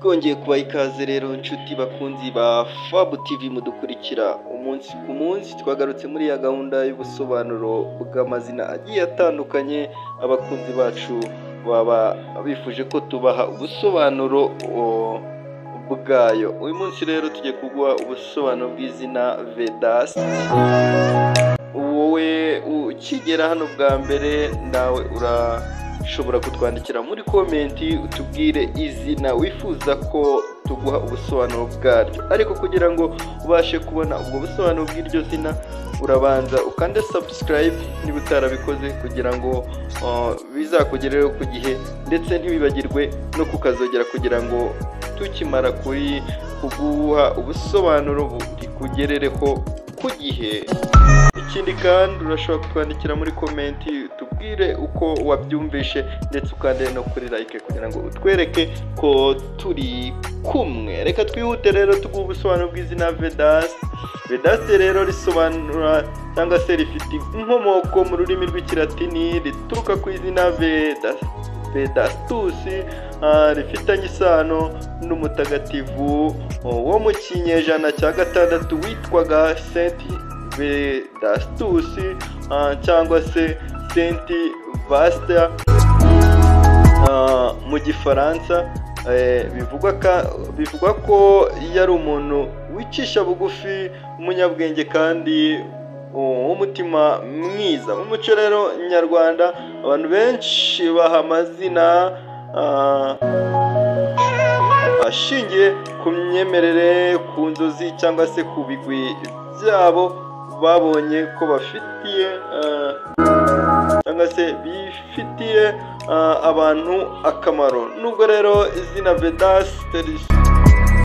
Twongeye kubaha ikaze rero, nshuti bakunzi ba Fabu TV mudukurikira umunsi ku munsi. Twagarutse muri ya gahunda y'ubusobanuro bw'amazina agiye atandukanye. Abakunzi bacu baba bifuje ko tubaha ubusobanuro bwayo. Uyu munsi rero tugiye kuguha ubusobanuro bw'izina Vedaste. Wowe ukigera hano bwa mbere, nawe urashobora kutwandikira muri comment, utubwire izina wifuza ko tuguha ubusobanuro bwaryo. Ariko kugira ngo ubashe kubona ubwo busobanuro bw'iryo zina, urabanza ukande subscribe niba utarabikoze, kugira ngo bizakugereho ku gihe, ndetse ntiwibagirwe no kukazogera, kugira ngo tukimara kuri kuguha ubusobanuro burikugerereho ku gihe. Ikindi kandi, urashobora kutwandikira muri comment, tubwire uko wabyumvishe, ndetse ukande no kuri like kugira ngo utwereke ko turi kumwe. Reka twihute rero tuguhe ubusobanuro bw'izina Vedaste. Vedaste rero risobanura cyangwa se rifite inkomoko mu rurimi rw'Ikilatini, rituruka ku izina Vedastus, rifitanye isano n'umutagatifu wo mu kinyejana cya gatandatu witwaga Saint Vedastus cyangwa se Saint Vaast mu Gifaransa. Bivugwa ko yari umuntu wicisha bugufi, umunyabwenge kandi w'umutima mwiza. Mu muco rero nyarwanda, abantu benshi baha amazina ashingiye ku myemerere, ku nzozi cyangwa se ku bigwi byabo babonye ko bafitiye cyangwa se bifitiye abantu akamaro. Nubwo rero izina Vedaste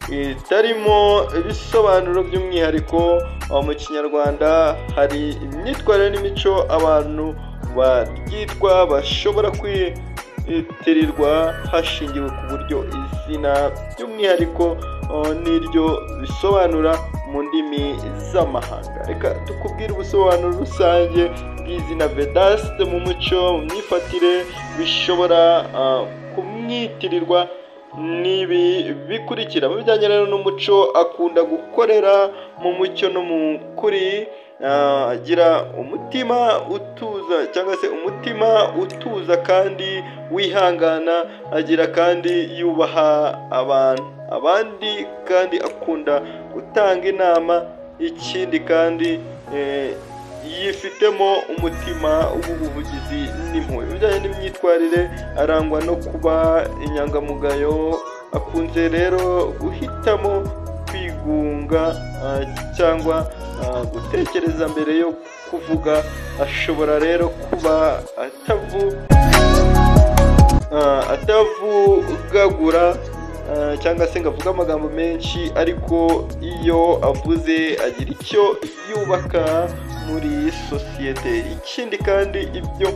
ritarimo ibisobanuro by'umwihariko mu Kinyarwanda, hari imyitwarire n'imico abantu baryitwa bashobora kwitirirwa hashingiwe ku buryo izina by'umwihariko n'iryo bisobanura mu ndimi z'amahanga. Reka tukubwire ubusobanuro rusange bw'izina Vedaste mu muco, mu myifatire bishobora kumwitirirwa n'ibi bikurikira. Mu bijyanye rero n'umuco, akunda gukorera mu mucyo no mu kuri, agira umutima utuza cyangwa se umutima utuza kandi wihangana, agira kandi yubaha abantu abandi, kandi akunda gutanga inama. Ikindi kandi, yifitemo umutima w'ubuvugizi n'impuhwe. Mu bijyanye n'imyitwarire, arangwa no kuba inyangamugayo, akunze rero guhitamo kwigunga cyangwa gutekereza mbere yo kuvuga. Ashobora rero kuba atavugagura cyangwa se ngo avuge amagambo menshi, ariko iyo avuze agira icyo yubaka muri sosiyete. Ikindi kandi, ibyo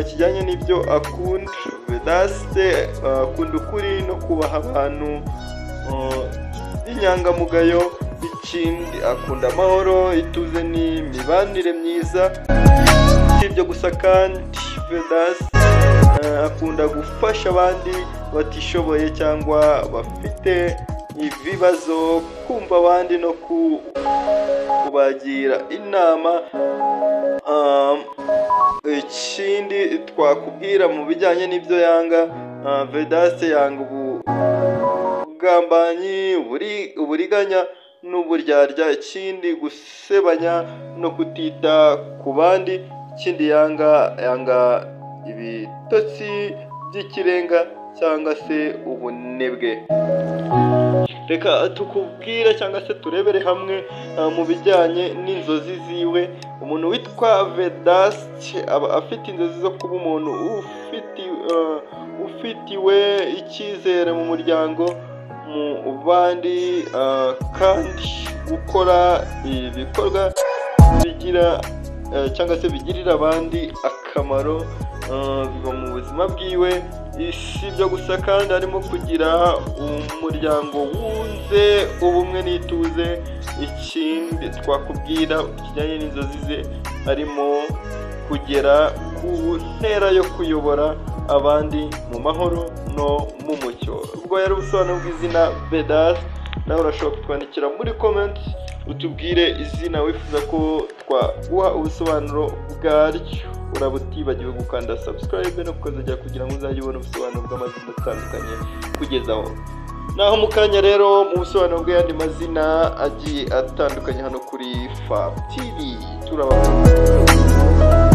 kijyanye n'ibyo akunda, Vedaste akunda ukuri no kubaha abantu b'inyangamugayo. Ikindi, akunda amahoro, ituze n'imibanire myiza. Si ibyo gusa kandi, Vedaste akunda gufasha abandi batishoboye cyangwa bafite ibibazo, kumva abandi no kubagira inama. Ikindi twakubwira mu bijyanye n'ibyo yanga, Vedaste yanga ubugambanyi, uburiganya n'uburyarya. Ikindi, gusebanya no kutita ku bandi. Ikindi yanga, yanga ibitotsi by'ikirenga cyangwa se ubunebwe. Reka tukubwire cyangwa se turebere hamwe mu bijyanye n'inzozi ziwe. Umuntu witwa Vedaste aba afite inzozi zo kuba umuntu ufitiwe icyizere mu muryango, mu bandi, kandi gukora ibikorwa bigira cyangwa se bigirira abandi akamaro biba mu buzima bwiwe. Si ibyo gusa kandi, harimo kugira umuryango wunze ubumwe n'ituze. Ikindi twakubwira kijyanye n'inzozi ze, harimo kugera ku ntera yo kuyobora. abandi mu mahoro no mu mucyo. Ubwo yari ubusobanuro bw'izina Vedaste. Nawe urashobora kutwandikira muri comment utubwire izina wifuza ko twaguha ubusobanuro bwaryo. Uraba utibagiwe gukanda subscribe no kukazajya kugira ngo uzajye ubona ubusobanuro bw'amazina atandukanye kugezaho. Naho mu kanya rero mu busobanuro bw'ayandi mazina agiye atandukanye hano kuri Fab TV, turabakunda.